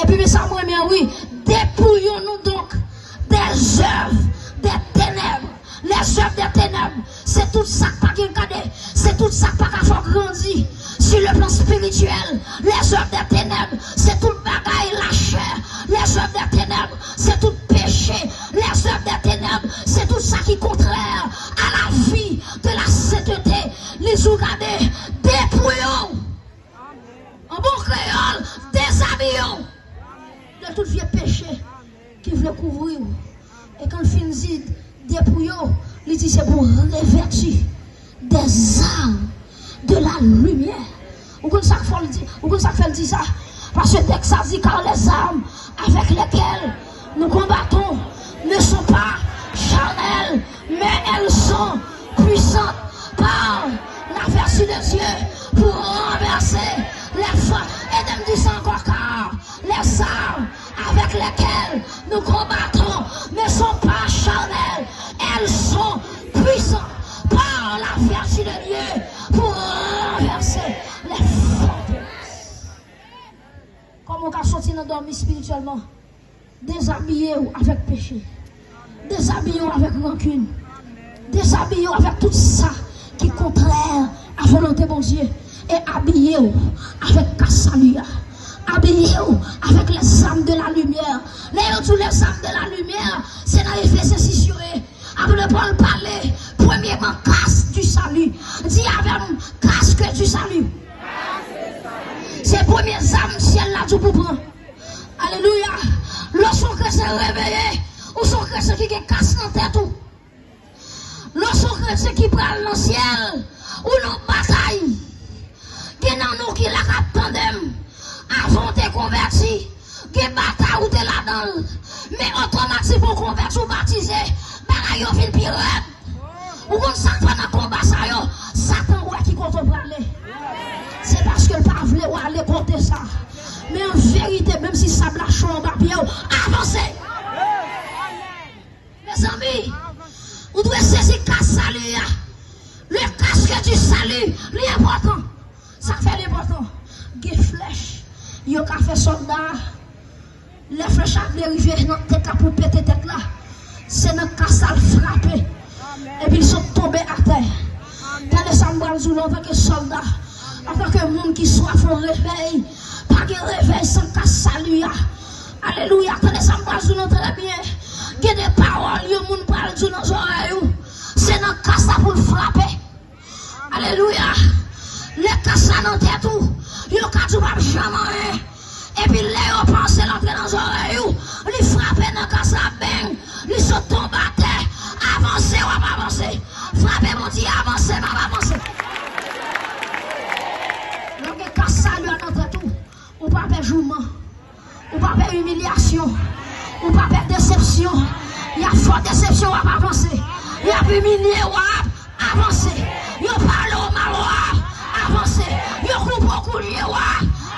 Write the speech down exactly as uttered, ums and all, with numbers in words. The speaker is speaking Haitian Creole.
Epi, men sa m renmen an, wi. Dépouillons-nous donc des œuvres des ténèbres. Les œuvres des ténèbres, se tout sa k pa gen gade, se tout sa k pa ka fè w grandi. Sur le plan spirituel, les œuvres des ténèbres, se tout bagay lachè. Les œuvres des ténèbres, se tout peche. Les œuvres des ténèbres, se tout sa ki kontrè a la vi de la senteté. Li di w gade, depouye w. An bon kreyòl, dezabiye w de tout vye peche ki vle kouvri w. E kan l fin di depouye w, li di se pou revèti des armes de la lumière. Ou konn sa k fè l di, ou konn sa k fè l di sa? Paske tèks la di, car les armes avec lesquelles nous combattons ne sont pas charnelles, mais elles sont puissantes par la vertu de Dieu pour renverser les forces. Ede m di sa ankò, car les armes avec lesquelles nous combattons ne sont pas charnelles, elles sont puissantes par la vertu de Dieu pour renverser les forteresses. Kòman w ka soti nan dòmi espirityèlman? Dezabiye w avèk peche. Dezabiye w avèk rankin. Dezabiye w avèk tout sa ki kontrè a volonte Bondye. E abiye w avèk kas sali a. Abiye w avèk les armes de la lumière. Lè yo di w les armes de la lumière, se nan Efesyen sis yo ye. Apot Pòl pale, premyeman, kas du salut. Di avè m, casque du salut. Se premye zam syèl la di w pou pran. Alelouya. Lè w se yon kretyen reveye, ou se yon kretyen ki gen kas nan tèt ou. Lè w se yon kretyen ki pral nan syèl, ou nan batay. Gen nan nou ki la k ap tande m. Avan w te konvèti, gen batay ou te ladan l. Men otomatik pou w konvèti, ou batize, bagay yo vin pi rèd. Ou konn sa k fè nan konba sa yo? Satan wè ki kote w prale. Se paske l pa vle w ale kote sa. Men an verite, menm si sab la cho anba pye w, avanse. Mezanmi, ou dwe sezi kas sali a. Le casque du salut, li enpòtan. Sa k fè l enpòtan? Gen flèch yo ka fè sòlda a. Lè flèch la vle rive nan tèt la pou pete tèt la, se nan kas la l frape. Epi l sot tonbe atè. Tande sa m pral di w la, antanke sòlda, antanke moun ki swaf yon revèy, pa gen revèy san kas sali a. Alelouya, tande sa m pral di w la trè byen. Gen de pawòl yon moun pral di w nan zòrèy ou, se nan kas la pou l frape. Alelouya. Lè kas la nan tèt ou, yo ka di w p ap janm anyen. Epi lè yo panse l antre nan zòrèy ou, li frape nan kas la, beng, li sot tonbe atè. Avanse, w ap avanse. Frape, Bondye, avanse, m ap avanse. Lè w gen kas sali a nan tèt ou, ou pa pè jouman. Ou pa pè imilyasyon. Ou pa pè desepsyon. Y ap fè w desepsyon, w ap avanse. Y ap imilye, w ap avanse.